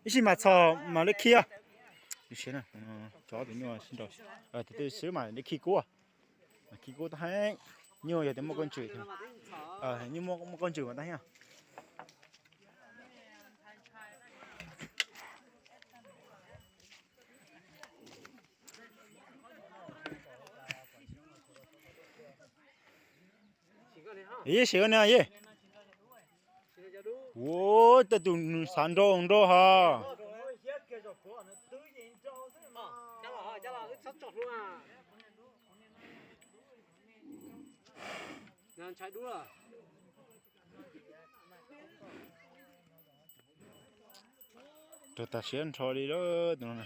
Ib sij mas txhos mas li khi, cov tus nyuj sib nraus, tus twg xwb mas li khi kub, mas khi kub tab heev. Nyuj yog tias muaj koj ntswm, nyuj muaj koj ntswm mas tab heev. Ib sim ni ye. Ua tej tus nws xav nrau nrau ha. Rau tag siab nrho li lawm tus no.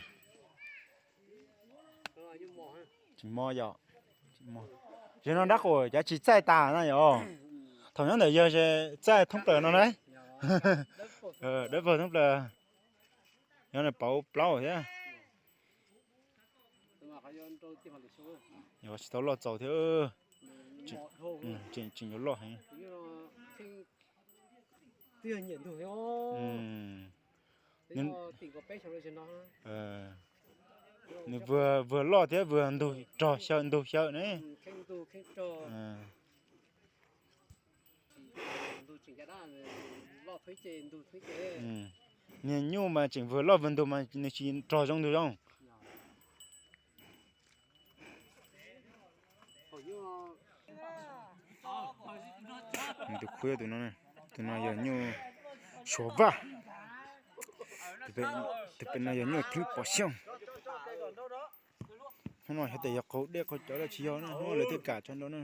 Tsis mob yom. Yog no dab qus cov tsis txaij tas na yom. Thaum nyob ntawm yawg txaij thoob plaws no na. Dawb paug thoob plaws. Nyob pauv plaub thiab. Yog tsis tau loj txaus thiab. Tseem yuav loj heev. Nws vwg loj thiab vwg ntug rog xyaw ntug xyaw ne. Niag nyuj mas tseem vwg loj vwg ntug mas nws tsis rog zoo ntug zoo. Tus khub tus no, tus no yog nyuj Suav Vaj, tus pem no yog nyuj Theeb Pov Xyooj. Hnub no xyov tes yog qaug dej qaug cawv los tsis yog na, hnub no lawv thiaj kam tso nrau na.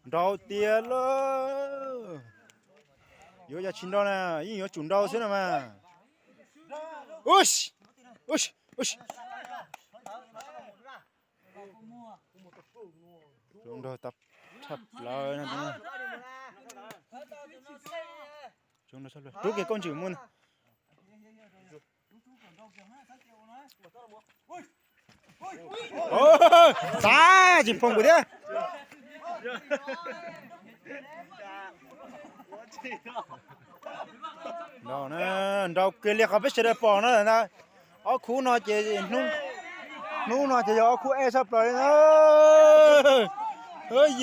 Nrau tiag lawm. Yuav yog tsis nrau na, yeej yuav tsum nrau xwb no mas. Us, us, us. Nrau tag tshaj plaws no. Rub kiag koj ntswm mus. Xav tsis foom kuv thiab. Nrau kiag li qhov peb sawv daws pom no ntag. Ob khub no ces hnub no ces yog ob khub ej tshaj plaws li na. Yawg,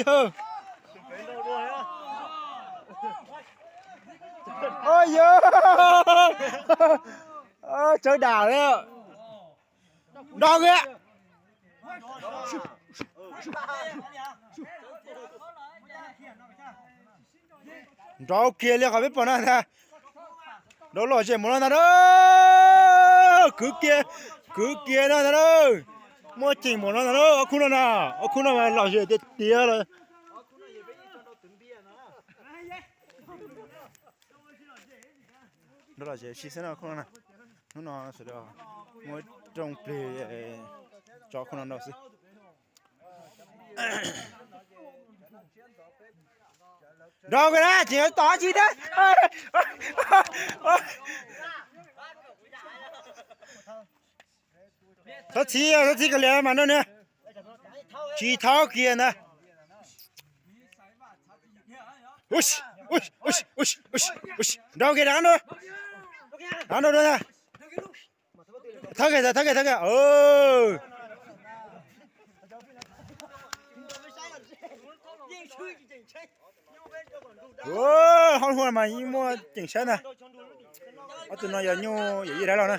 yawg, tsawv dam li. Nrau kiag. Nrau kiag li qhov peb pom no ntag. Nrau lom zem mus no ntag na. Kwv kiag, kwv kiag no ntag na. Muaj ceem mus no ntag na, ob khub no na. Ob khub no mas lom zem tiag tiag lawm. Nrau lom zem si xwb no khub no na. Hnub no sawv daws muab rooj plig tso khub no nrau xwb. Nrau kiag na, tseem tom tsi na. Txhob txhib, txhob txhib kiag li mas no na. Tsis thaub kiag ntag. Nrau kiag, rov nrau. Thawb kiag, thawb kiag, thawb kiag. Hauv hu mas yeej muaj ceem saib ntag. Ob tug no yog nyuj yawm yij dab laug na.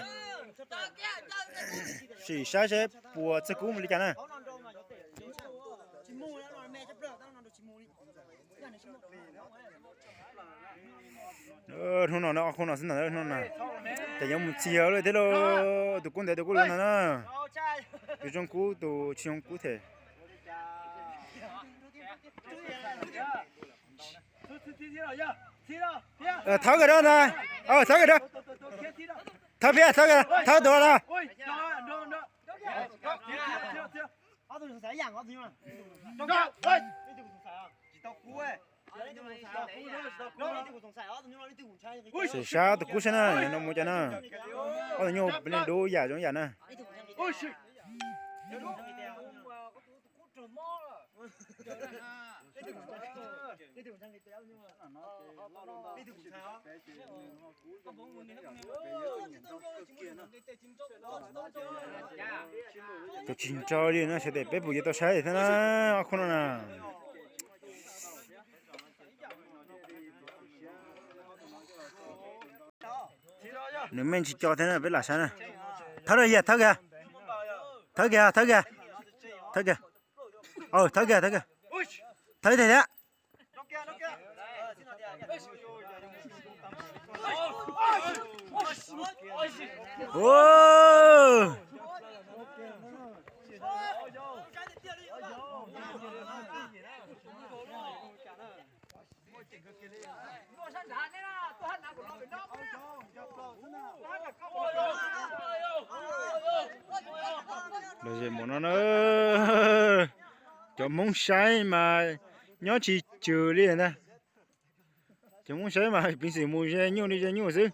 Sim saib seb puas txawg kub li cas na. Hnub no ob khub no xwb ntag, hnub no ces yuav mus txiag lawm thiab lauj. Tus kub ntawd tus kub lawm ntag na. Tus zoo kub tus tsis zoo kub thiab. Thawb kiag rau ntag. Thawb kiag rau. Thawb peb, thawb kiag, thawb tus no. Sim saib tus kub saib na, no mus cas na. Ob tug nyuj peb leeg dub yam zoo yam na. Tus tsis nrau li no xyov tes peb puas yuav tau saib thiab na, ob khub no na. Nws me ntsis co thiab na, peb lam saib na. Thawb kiag, thawb kiag, thawb kiag, thawb kiag, thawb kiag, thawb kiag, thawb kiag, thawb thiab. Los ze npaum no na, cov Hmoob saib mas nyob tsis tswm li ntag. Cov Hmoob saib mas piv xwm mus ze nyuj li ze nyuj xwb.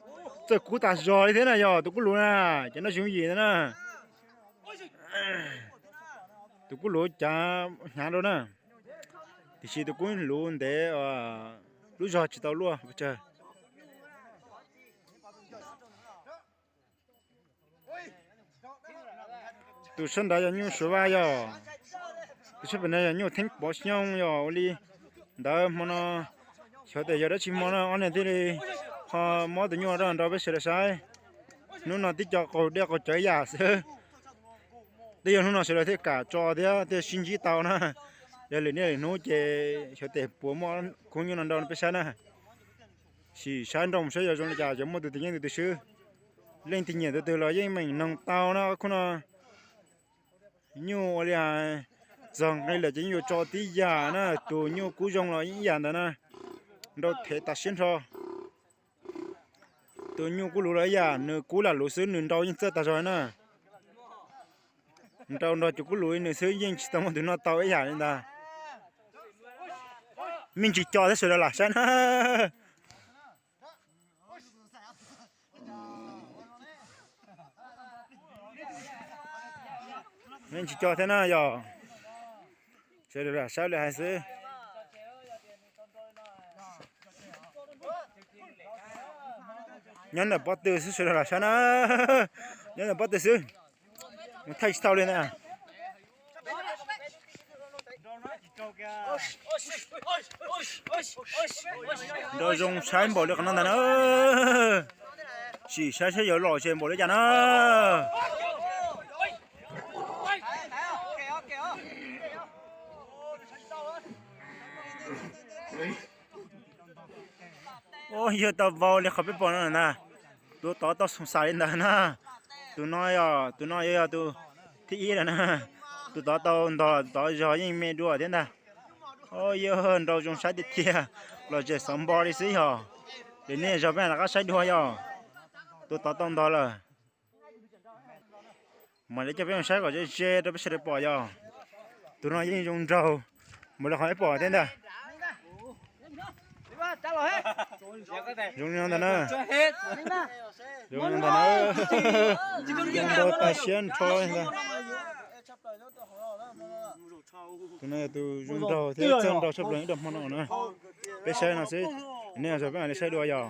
Txawj kub tas zog li thiab na, yog tus kub luv na, cov no tsis yooj yim ntag na. Tus kub luv cav hnyav rau na, tiam sis tus kub luv ntev, lub zog tsis tau luaj pes tsawg. Tus sab nrad yog nyuj Suav Vaj yog, tus sab pem no yog nyuj Theeb Pov Xyooj yog. Ua li ntawd hmo no xyov tes yog dab tsi hmo no ob niag thiaj li ho muab tus nyuj rau nrau peb sawv daws saib. Hnub no tib co qaug dej qaug cawv yam xwb. Twb yog hnub no sawv daws thiaj kam tso thiab thiaj sib ntsib tau na. Yog lwm niaj lwm hnub ces xyov tes puas muaj khub nyuj no nrau peb saib na. Sim saib nrau mus saib yog zoo li cas, yog muaj tus twg yeej tus twg swb. Leej twg nyiam tus twg los yeej meem noog tau na, khub no. Nyuj ua li hais, txog nqi lawm ces yeej yuav tso tib yam na, tus nyuj kub zoo los yeej ib yam ntawd na. Nrau thev tas siab nrho. Tus nyuj kub luv los ib yam, nws kub lam luv xwb nws nrau yeej txawj tas zog na. Nrau nrog cov kub luv li nws xwb yeej tsis tau muaj tus noj tau ib yam li ntag. Me ntsis co thiab sawv daws lam saib na. Me ntsis co thiab na yog, sawv daws lam saib li hais xwb. Nyob ntawm pob tw xwb sawv daws lam saib na. Nyob ntawm pob tw xwb. Mus thaij tsis tau li na. Nrau zoo saib npaum li qhov no ntag na. Sim saib saib yuav lom zem npaum li cas na. Ua yog tau vau li qhov peb pom no ntag. Tus tod tau xoom xas li ntawd na. Tus no yog, tus no yuav yog tus thib ib lawm na. Tus tod tau ntog, tus tod zog yeej me dua thiab ntag. Ua yog nrau zoo saib tiag tiag, lom zem xov npo li xwb yog. Ces nej zog peb rov qab saib dua yog. Tus tod tau ntog lawm. Mam li coj peb mus saib kom ze ze rau peb sawv daws pom yog. Tus no yeej zoo nraug npaum li qhov peb pom thiab ntag. Zoo li no ntag na. Zoo li no ntag na. Zoo nraug tas siab nrho ntag. Tus no yog tus zoo nraug thiab txawj nrau tshaj plaws ib rau hmo no na. Peb saib no xwb, nej zog peb mam li saib dua yog.